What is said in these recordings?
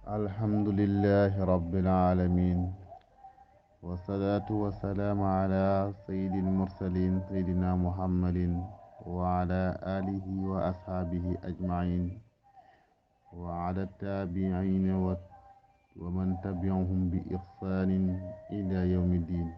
الحمد لله رب العالمين، والصلاة والسلام على سيد المرسلين سيدنا محمد وعلى آله وأصحابه أجمعين وعلى التابعين ومن تبعهم بإحسان إلى يوم الدين.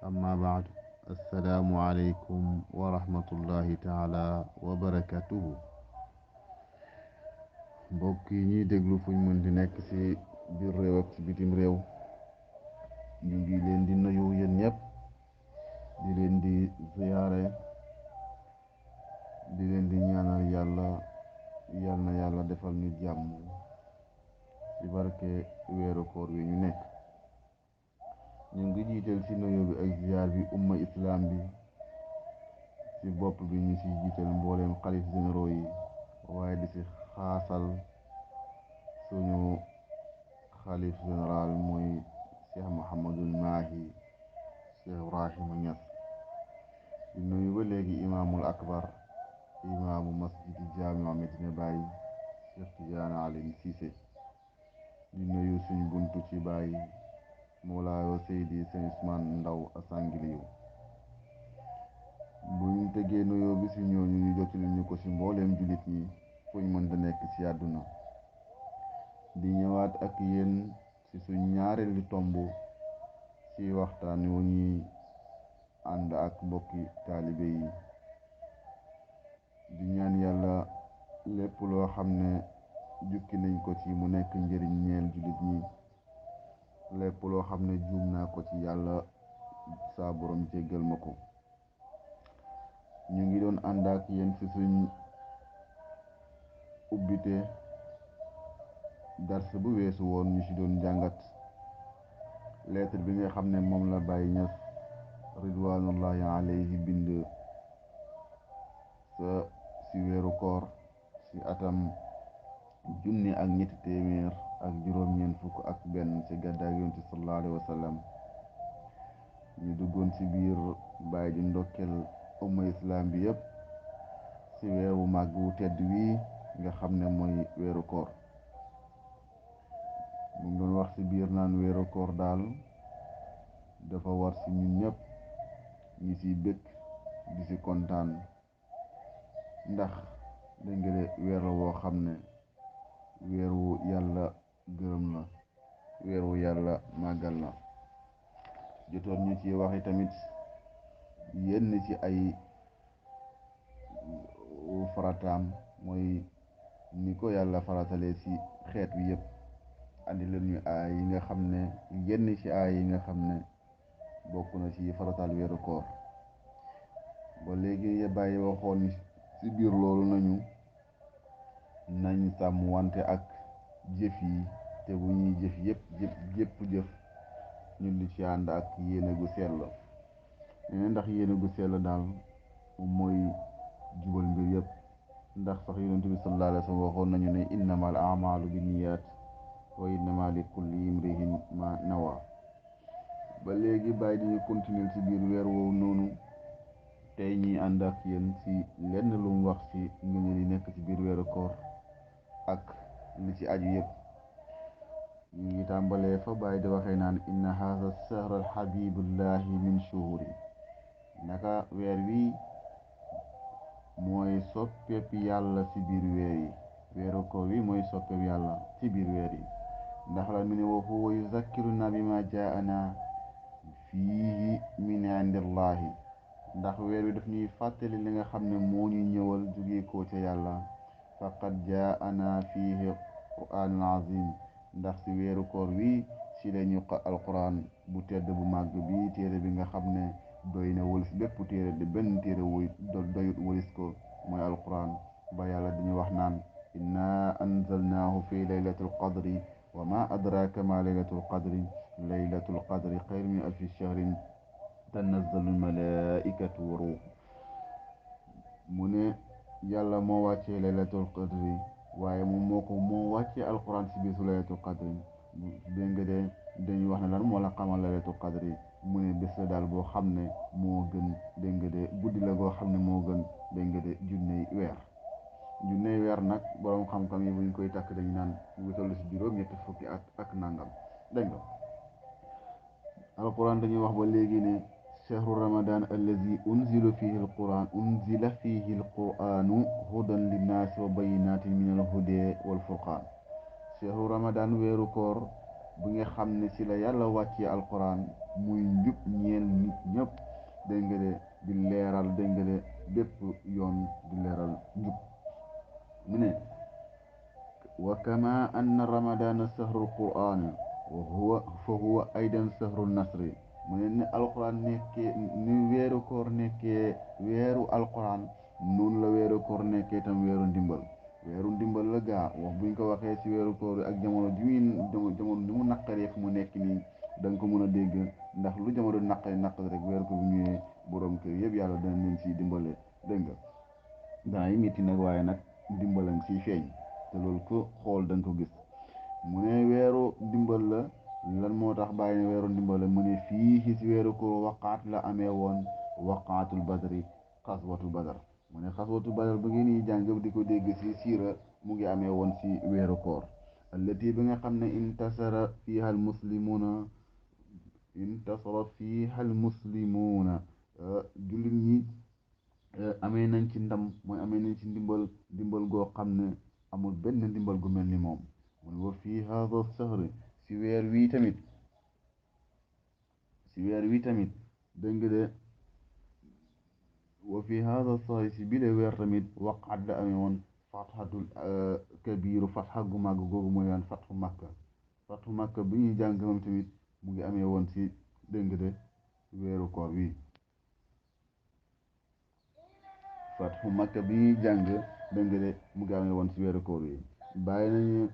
أما بعد، السلام عليكم ورحمة الله تعالى وبركاته. mbokk yi ñuy déglu fuñ mën di nekk ci biir réew ak ci bitim réew, ñu ngi leen di nuyu yéen ñëpp, di leen di ziyaare, di leen di ñaanal yàlla yal na yàlla defal ñu jàmm ci barke weeru koor wi ñu nekk. ñu ngi jiital ci nuyu bi ak ziyaar bi umma islam bi, ci bopp bi ñu ci jiital mbooleem xalif généraux yi, waaye di ci xaasal suñu xalif général mooy Cheikh Mouhamadul Mahi Cheikh Ibrahima Niass. di nuyu ba léegi imaamul akbar, imaamu masjidi jaami'a Medina Baye Cheikh Tidiane Ali Cissé. di nuyu suñu buntu ci Baye Mawlaayo Seydi Sëñ Usmaan Ndaw Asangiliyu. bu ñu tegee nuyoo bi ci ñooñu ñu jottali ñu ko ci mbooleem jullit ñi fuñ mën da nekk ci àdduna. di ñëwaat ak yéen ci suñ ñaareelu tomb ci waxtaan wu ñuy ànd ak mbokki taalibe yi. di ñaan yàlla lépp loo xam ne jukki nañ ko ci mu nekk njëriñ ñeel jullit ñi, lépp loo xam ne juum naa ko ci yàlla saa borom jéggal ma ko. ñu ngi doon ànd ak yéen ci suñ ubbite dars bu weesu woon, ñu ci doon jàngat lettre bi nga xam ne moom la Baye Niass ridwanullahi alayhi bind sa ci weeru koor ci atam junni ak ñetti téeméer ak juróom-ñeent fukk ak benn ci gàddaay Yonent bi sallallahu alayhi wa sallam. ñu duggoon ci biir Baye di ndokkeel umma islam bi yépp ci weeru màgg wu tedd wii nga xam ne mooy weeru koor. mu ngi doon wax ci biir naan weeru koor daal dafa war ci ñun ñëpp ñi ciy bëgg di ci kontaan, ndax da nga de weer woo xam ne weeru yàlla gërëm na, weeru yàlla màggal na. jotoon ñu ci waxi tamit yenn ci ay farataam, mooy ni ko yàlla faratalee ci xeet wi yëpp. andi leen ñu aay yi nga xam ne yenn ci aay yi nga xam ne bokk na ci farataal weeru koor. ba léegi Baye waxoon ci biir loolu nañ sàmm wante ak jëf yi, te bu ñuy jëf yëpp jëf ñu di ci ànd ak yéene gu sell. nee ndax yéene gu sell daal mooy jubal mbir yëpp. ndax sax Yonent bi sallallahu alayhi wa sallam waxoon nañu ne innamal a'maalu binniyaat wa innama li kulli imri'in ma nawa. ba léegi Baye di continuer ci biir weer woowu noonu. tey ñi ànd ak yéen ci lenn lu mu wax ci ngëneel yi nekk ci biir weeru koor ak li ci aju yëpp. ñu ngi tàmbalee fa Baye di waxee naan inna haza shahra habibullahi min shuhuri. naka weer wi mooy soppeeb yàlla ci biir weer yi. weeru koor wi mooy soppeeb yàlla ci biir weer yi. ndax la mu ne wa huwa yuzakkiruna bima jaana fiihi min indillahi. ndax weer wi daf ñuy fàttali li nga xam ne moo ñu ñëwal jóge ko ca yàlla. faqad jaana fiihi qur'aanun azim. ndax ci weeru koor wi ci lañu alquran bu tedd bu màgg bi, téere bi nga xam ne doy na wëlis bépp téere di benn téere doyut wëlis ko, mooy alquran. ba yàlla dañu wax naan inna anzalnaahu fi laylatul qadri wa ma adraka ma laylatul qadri laylatul qadri xayrun min alfi shahrin tanazzalu malaikatu wa ruux. mu ne yàlla moo wàccee laylatul qadri, waaye moom moo wàccee alquran ci bisu laylatul qadri. dégg nga de dañuy wax ne lan moo la xamal laylatul qadri. mu ne bés la daal boo xam ne moo gën, dégg nga de guddi la goo xam ne moo gën, dégg nga de junney weer. junney weer nag borom xam-xam yi buñ koy takk dañu naan mu ngi toll si juróom ñetti fukki at ak nangam dégg nga alquran dañuy wax ba léegi ne chahru ramadan allazi unzila fihi alquranu hudan linnaasi wa bayinatin min alhuda walfurqaan chahru ramadan weeru koor bi nga xam ne ci la yàlla wàccee alquran muy njub ñeel nit ñëpp dégg nga de di leeral dégg nga de bépp yoon di leeral njub mu ne wa kama anna ramadana sahrul qur'ani fa huwa aydan sahrul nasri mu ne alquran nekkee ni weeru koor nekkee weeru alquran noonu la weeru koor nekkee tam weeru ndimbal la gaa wax buñ ko waxee ci weeru koor ak jamono jamono ni mu naqaree fu mu nekk nii da nga ko mën a dégg ndax lu jamono naqari rek weeru ko bu ñëwee borom kër yëpp yàlla dana leen ciy dimbale dégg nga danay métti nag waaye nag dimbalam ciy feeñ te loolu ko xool da nga ko gis mu ne weeru ndimbal la lan moo tax bàyyi ne weeru ndimbal la mu ne fii ci weeru ko waqaat la amee woon waqaatul badri xaswatu badar mu ne xaswatu badar ba ngeen di jàng di ko dégg ci siira mu ngi amee woon ci weeru koor allati bi nga xam ne intasara fiha al muslimuuna jullit ñi amee nañ ci ndam mooy amee nañ ci ndimbal goo xam ne amul benn ndimbal gu mel ni moom mun wa fii haada sahri si weer wii tamit dégg nga de wa fii haada sahri si bile weer tamit waqaat la amee woon fathatul kabiiru fatha gu màgg googu mooy waan fathu makka bi ñuy jàng moom tamit mu ngi amee woon si dégg nga de weeru koor wi fathu makka bi ñuy jàng dégg nga de mu ngi amee woon si weeru koor wi bàyyi nañu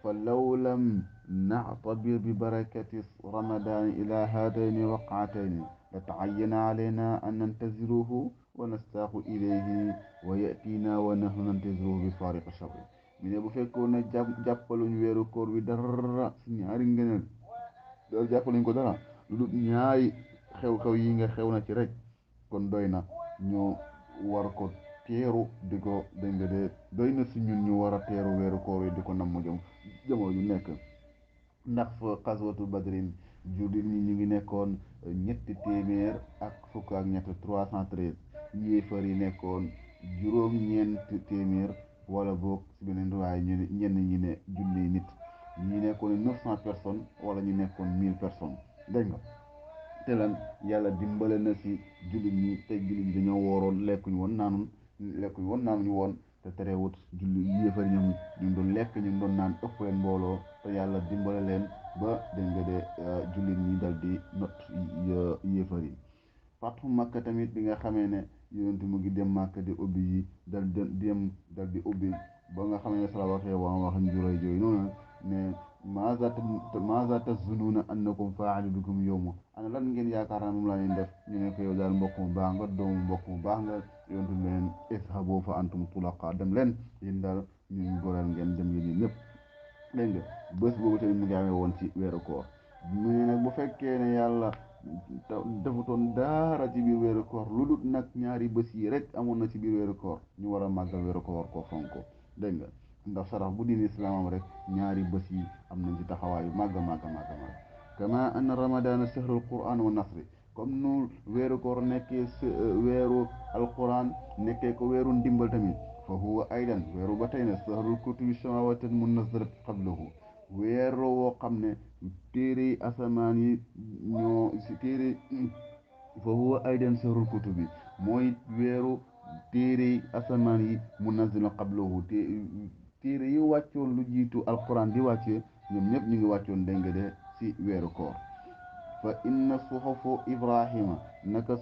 fa law lam nactabir bi barakati ramadan ila haadayni waqaatayni la tacayyana alayna an nantaziruhu wa nastaaxu ilayhi wa yatina wa nahnu nantaziruhu bi faariqi sabri mu ne bu fekkoon ne jàppaluñ weeru koor wi dara si ñaari ngëneel dara jàppaluñ ko dara lu dul ñaari xew-xew yi nga xew na ci rek kon doy na ñu war ko teeru di ko dégg nga de doy na si ñun ñu war a teeru weeru koor yi di ko namm jamono ju nekk ndax fa xaswatu badrin jullit ñi ñu ngi nekkoon ñetti téeméer ak fukk ak ñett 313 yéefar yi nekkoon juróom-ñeent téeméer wala boog si beneen waaye ñenn ñi ne junni nit ñi nekkoon 900 personnes wala ñu nekkoon 1000 personnes dégg nga te lan yàlla dimbale na si jullit ñi te jullit ñi dañoo wooroon lekkuñu woon naanuñu woon te terewut julli yéefar ñoom ñu doon lekk ñu doon naan ëpp leen mbooloo te yàlla dimbale leen ba dégg nga de jullit ñi dal di not yéefar yi fatxu makka tamit bi nga xamee ne yonent mu ngi dem màkk di ubbi yi dal di ubbi ba nga xamee ne sala waxee wax njuróy jooyu noonu ne maaza tazunnuuna annakum faa'ilu bikum yawma ana lan ngeen yaakaar naa moom laa leen def ñu ne ko yow daal mbokk mu baax nga doomu mbokk mu baax nga yonent leen izhabu fa antum tulaqa dem leen yéen daal ñu góoral ngeen dem yéen ñëpp dégg nga bés boobu tamit mu ngi amee woon ci weeru koor mu ne nag bu fekkee ne yàlla defutoon dara ci biir weeru koor lu dul nag ñaari bés yi rek amoon na ci biir weeru koor ñu war a màggal weeru koor war koo fonk dégg nga ndax sarax bu diine islaamam rek ñaari bés yi am nañ ci taxawaayu màgg kama anna ramadana shahrul quran wa nasri comme nu weeru koor nekkee weeru alquran nekkee ko weeru ndimbal tamit fa huwa aydan weeru ba tey ne shahrul kutubi samawati munazzalat qablahu weeru woo xam ne téere asamaan yi ñoo si téere fa huwa aydan shahrul kutubi mooy weeru téere asamaan yi munazzalat qablahu téere yi wàccoon lu jiitu alquran di wàccee ñoom ñëpp ñu ngi wàccoon dégg nga de ci weeru koor fa inna suxafa ibrahima naka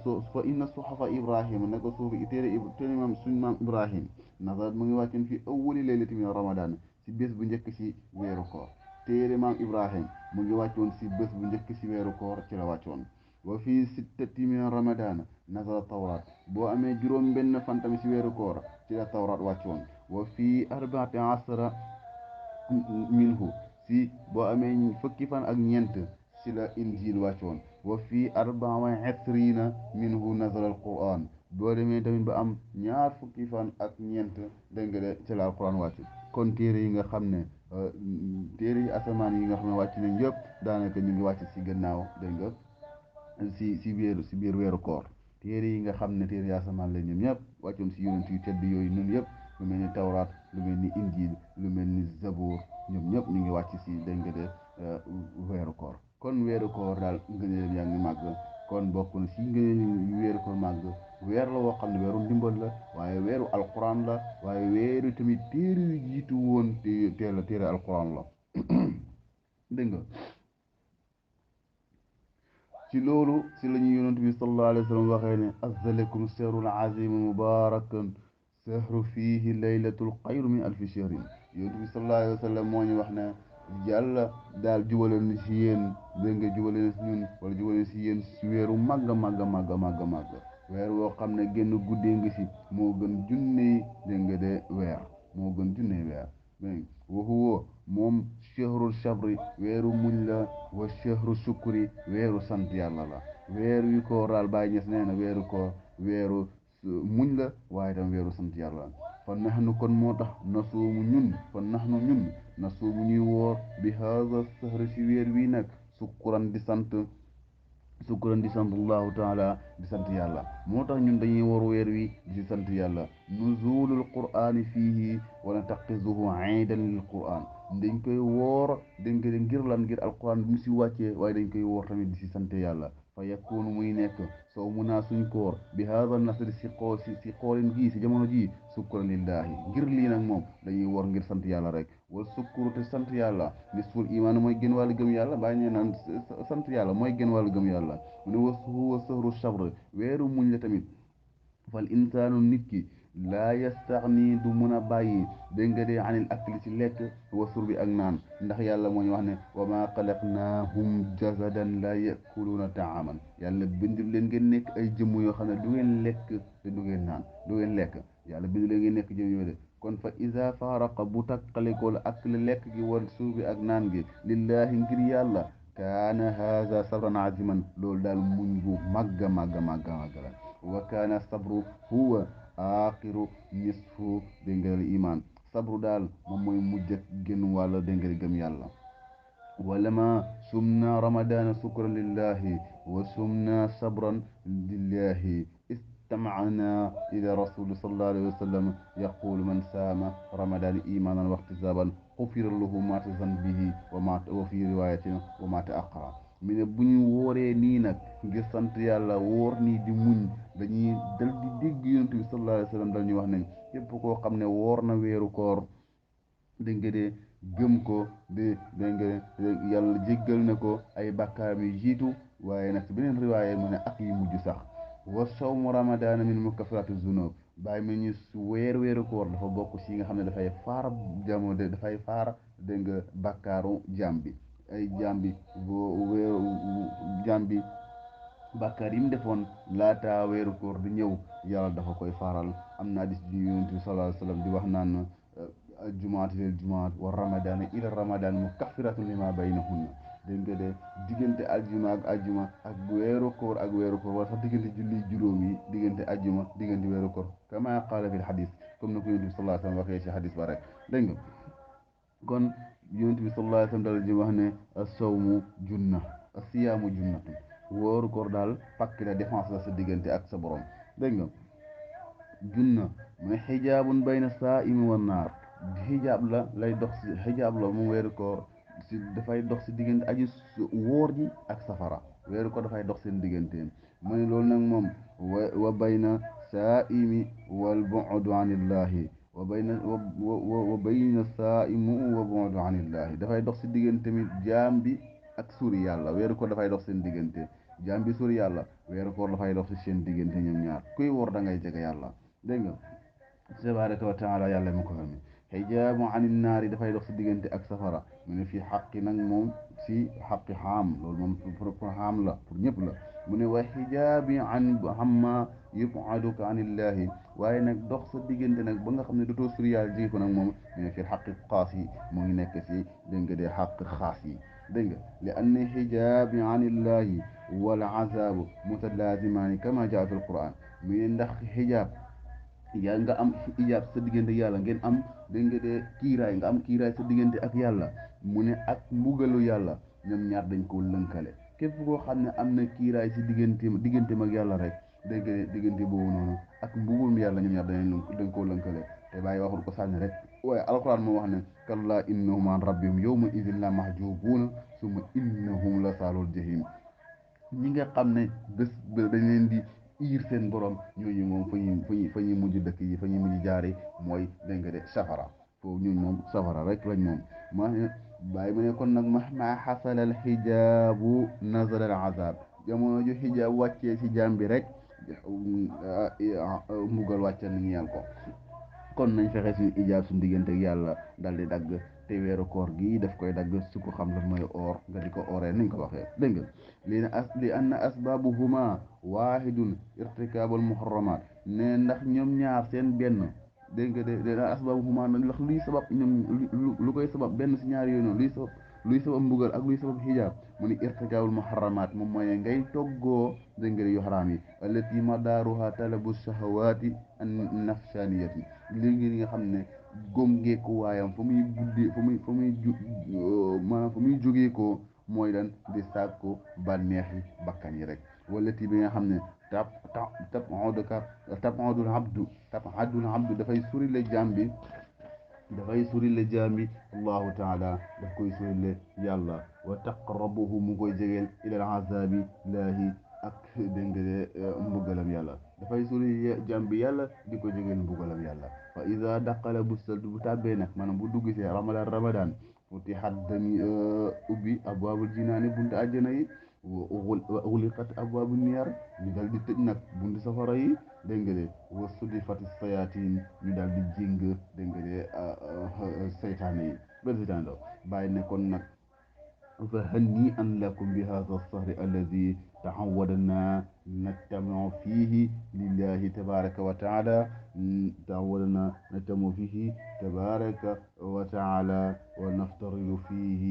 suufi téere maam suñ maam ibrahim nazarat mu ngi wàccoon fi awwali laylati min ramadan ci bés bu njëkk ci weeru koor téere maam ibrahim mu ngi wàccoon ci bés bu njëkk ci weeru koor ci la wàccoon wa fii sittati min ramadan nazara tawrat boo amee juróom benn fan tamit ci weeru koor ci la tawrat wàccoon wa fii arbaati asara minhu si boo amee fukki fan ak ñeent si la injil wàccoon wa fii arbaa wa ishrina minhu nazala alquran boo demee tamit ba am ñaar fukki fan ak ñeent dégg nga de ci la alquran wàcc kon téere yi nga xam ne téere yi asamaan yi nga xam ne wàcc nañ yëpp daanaka ñu ngi wàcc si gannaaw dégg nga si biir weeru koor téere yi nga xam ne téere yi asamaan la ñoom ñëpp wàccoon si yonent yu tedd yooyu noonu yëpp lu mel ni tawraat lu mel ni injil lu mel ni zabour ñoom ñëpp ñu ngi wàcc si dégg nga de weeru koor kon weeru koor daal ngëneel yaa ngi màgg kon bokk na si ngëneel weeru koor màgg weer la woo xam ne weeru ndimbal la waaye weeru alquran la waaye weeru tamit téere yu jiitu woon téere alquran la dégg nga ci loolu si la ñu yonent bi sallallahu alayhi wa sallam waxee ne azzalakum shahrun azimun mubarakan shahru fiihi laylatul xayru min alfi shahrin yonent bi sallallahu alayhi wa sallam moo ñu wax ne yàlla daal jubale na si yéen dégg nga jubale na si ñun wala jubale na si yéen si weeru màgg màgg màgg màgg màgg weer woo xam ne génn guddee nga si moo gën junney dégg nga de weer moo gën junney weer wa huwa moom shahrul sabri weeru muñ la wa shahru sukuri weeru sant yàlla la weer wi koor daal bàyyi ñes nee na weeru koor weeru muñ la waaye tam weeru sant yàlla fa naxnu kon moo tax nasuumu ñun fa naxnu ñun nasuumu ñuy woor bi haada sahri si weer wi nag sukkuran di sant allahu taala di sant yàlla moo tax ñun dañuy war weer wi di sant yàlla nuzulul qur'ani fiihi wala taqizuhu iidan lil qur'an dañ koy woor dañ koy ngir lan ngir alquran bi mu si wàccee waaye dañ koy woor tamit di si sant yàlla fa yakunu muy nekk soo mun naa suñ koor bi haada nasri si xoolin gii si jamono jii sukkuran lillahi ngir lii nag moom dañuy woor ngir sant yàlla rek wal sukkuru te sant yàlla nisful imaan mooy gën wàllu gëm yàlla bàyyi nee naan sant yàlla mooy gën wàllu gëm yàlla mu ne huwa sahru sabr weeru muñ la tamit fal insaanu nit ki laa yastaxni du mun a bàyyi dégg nga dee anil akli ci lekk wa surbi ak naan ndax yàlla moo ñu wax ne wa maa xalaqnaahum jasadan laa yakuluuna taaman yàlla bind leen ngeen nekk ay jëmm yoo xam ne du ngeen lekk te du ngeen naan du ngeen lekk yàlla bind leen ngeen nekk jëmm yoo de kon fa isa faaraqa bu takkalikool ak lekk gi wal surbi ak naan gi lillahi ngir yàlla kaana haza sabran aziman loolu daal muñ bu màgga màgga màgga màgga la wa kaana sabru huwa aaxiru nisfu déngal iman sabru daal moom mooy mujj ak génn wàll déngal gëm yàlla walama sumna ramadana sukran lillahi wa sumna sabran lillahi istamعنا إلى رسول صلى الله عليه وسلم يقول من سام رمضان إيمانا واحتسابا غفر له ما تقدم به وفي رواية وما تأخر mi ne bu ñu wooree nii nag ngir sant yàlla woor nii di muñ dañuy dal di dégg yonent bi sallallahu alayhi wa sallam dal ñuy wax ne képp koo xam ne woor na weeru koor dégg nga de gëm ko de dégg nga yàlla jéggal na ko ay bàkkaar yu jiitu waaye nag si beneen riwaaye mu ne ak yi mujj sax wa sawmu ramadaana min mukaffiraati zunub bàyyi ma ñu weeru koor dafa bokk si nga xam ne dafay faar jamono de dafay faar dégg nga bàkkaaru jaam bi ay jaam bi jaam bi bàkkaar yi mu defoon laata weeru koor di ñëw yàlla dafa koy faaral am na hadis bi yonent bi sallallahu alayhi wa sallam di wax naan jumaat lil jumaat wa ramadaan ila ramadaan mukaffiratun lima baynahunna dégg nga de diggante aljuma ak aljuma ak weeru koor wala sax diggante julli juróom yi diggante aljuma diggante weeru koor kama qaala fil hadis comme na ko yonent bi sallallahu alayhi wa sallam waxee ci hadis ba rek dégg nga kon yonent bi sallallahu alayhi wa sallam dal di wax ne as-sawmu junna as-siyaamu junnatun wóoru koor daal pakk la défense la sa diggante ak sa borom dégg nga junna mooy xijaabun bayna saa'imi wan naar xijaab la lay dox si xijaab la mu weeru koor si dafay dox si diggante aji wóor ji ak safara weeru koor dafay dox seen digganteen mu ne loolu nag moom wa bayna saa'imi wal bu'du anillahi wa bayna saa'imu wa bu'du anillahi dafay dox si diggante mi jaam bi ak suri yàlla weeru koor dafay dox seen diggante jaam bi suri yàlla weeru koor dafay dox si seen diggante ñoom ñaar kuy wóor da ngay jege yàlla dégg nga tabaraka wa taala yàlla ma ko xam xijaabu ani naari dafay dox si diggante ak safara mu ne fii xaqi nag moom si xaqi xaam loolu moom pour xaam la pour ñëpp la mu ne wa xijaabi an amma yubaduka anillahi waaye nag dox sa diggante nag ba nga xam ne dootoo suri yàlla jigi ko nag moom mu ne fii xaqi xaas yi mu ngi nekk si dégg nga dee xaq xaas yi dégg nga li anna xijaabi anillahi wal azaabu mutalaazimaani kama jaa fi alquran mais ndax xijaab yaa nga am ijaab sa diggante yàlla ngeen am dégg nga de kiiraay nga am kiiraay sa diggante ak yàlla mu ne ak mbugalu yàlla ñoom ñaar dañ koo lënkale képp koo xam ne am na kiiraay si digganteem ak yàlla rek dégg nga de diggante boobu noonu ak mbugum yàlla ñoom ñaar dañ koo lënkale te bàyyi waxul ko sànni rek waaye alxuraan moo wax ne kallaa innahum an rabbihim yawma idin la mahjubuuna summa innahum la saalul jahim ñi nga xam ne bés dañ leen di iir seen borom ñooñu moom fa ñuy mujj dëkk yi fa ñuy mujj jaari mooy dégg nga de safara foofu ñooñu moom safara rek lañ moom ma bàyyi ma ne kon nag ma xasala al xijaabu nazala al azab jamono ju xijaab wàccee si jaam bi rek mbugal wàcce na ñeel ko kon nañ fexe suñu ijaab suñu diggante ak yàlla dal di dagg te weeru koor gi daf koy dagg su ko xam lan mooy oor nga di ko ooree niñ ko waxee dégg nga li anna asbaabuhuma waahidun irtikaabul muharramaat ne ndax ñoom ñaar seen benn dégg nga de asbaabuhuma ndax luy sabab ñoom lu koy sabab benn si ñaar yooyu noonu luy sabab mbugal ak luy sabab xijaab mu ni irtikaabul muharramaat moom mooy ngay toggoo dégg nga yu xaraam yi allati madaaruha talabu shahawaati an nafsaniyati léegi li nga xam ne góom-geeku waayam fa muy guddee maanaam fa muy jógee ko mooy dan di sàkku bànneexi bakkan yi rek wala ti bi nga xam ne tabadul abdu dafay suri le jaam bi allahu taala daf koy suri le yàlla wa taqrabuhu mu koy jegeel ilal azabi laahi ak dégg nga de mbugalam yàlla dafay suri jaam bi yàlla di ko jegeel mbugalam yàlla fa ida daqala bu tàbbee nag maanaam bu dugg see ramadan futihat dañuy ubbi abwaabul jinaani buntu àjjana yi wa ugliqat abwaabu niyaar ñu dal di tëj nag buntu safara yi dégg nga de wa sudifati sayaatin ñu dal di jéng dégg nga de seytaane yi benn seytaane daw bàyyi ne kon nag فهنيئا لكم بهذا الشهر الذي تعودنا نجتمع فيه لله تبارك وتعالى تعودنا نجتمع فيه تبارك وتعالى ونفترض فيه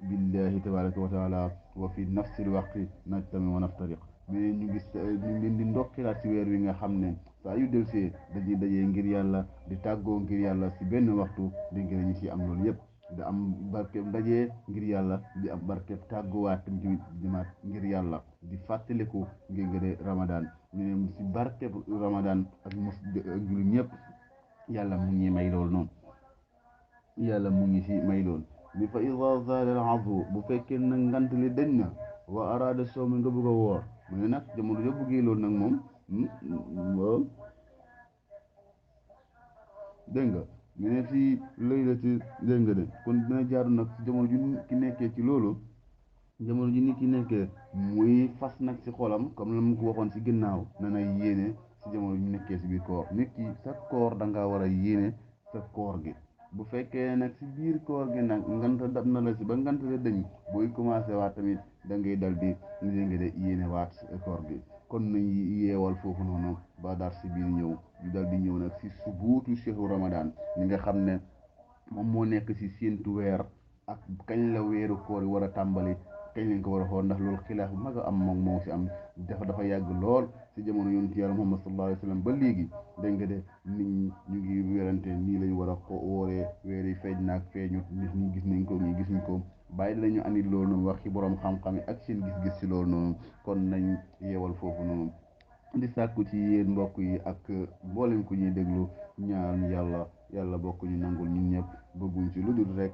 بالله تبارك وتعالى وفي نفس الوقت نجتمع ونفترق mais ñu gis ñu leen di ndokkilaat ci weer wi nga xam ne saa yu delsee dañuy dajee ngir yàlla di tàggoo ngir yàlla ci benn waxtu di ngir ñu ci am loolu yëpp da am barkeb ndaje ngir yàlla di am barkeb tàgguwaat tamit dimaat ngir yàlla di fàttaliku ngir nga de ramadan ñu ne si barkeb ramadan ak jullit ñëpp yàlla mu ngi may loolu noonu yàlla mu ngi si may loolu bi fa ida zaala al azu bu fekkee na ngant li dañ na wa araada sawmi nga bëgg a woor mu ne nag jamono jo bëggee loolu nag moom waaw dégg nga ñu ne fii lay la ci dégg nga de kon dina jaaru nag si jamono ju nit ki nekkee ci loolu jamono ji nit ki nekkee muy fas nag si xolam comme la mu ko waxoon si ginnaaw na na yéene si jamono ju nekkee si biir koor nit ki sa koor da ngaa war a yéene sa koor gi bu fekkee nag si biir koor gi nag nganta dab na la si ba nganta la dañ booy commencé waat tamit da ngay dal di dégg nga de yéene waat koor gi kon nañ yeewal foofu noonu ba dar si biir ñëw ñu dal di ñëw nag si subuutu chehru ramadan ñi nga xam ne moom moo nekk si séentu weer ak kañ la weeru koor yi war a tàmbali kañ lañ ko war a xool ndax loolu xilaaf bu mag a am moom moo si am dafa yàgg lool si jamono yonent yàlla Muhammad sallallahu alayhi wa sallam ba léegi dégg nga de nit ñi ñu ngi wérante nii lañ war a ko wooree weer yi feeñ naag feeñut nit ñi gis nañ ko ñi gisuñ ko bàyyi dinañu andi loolu noonu wax ci borom xam-xam yi ak seen gis-gis si loolu noonu kon nañ yeewal foofu noonu di sàkku ci yéen mbokk yi ak mboolem ku ñuy déglu ñaan yàlla bokk ñu nangul ñun ñëpp bëgguñ ci lu dul rek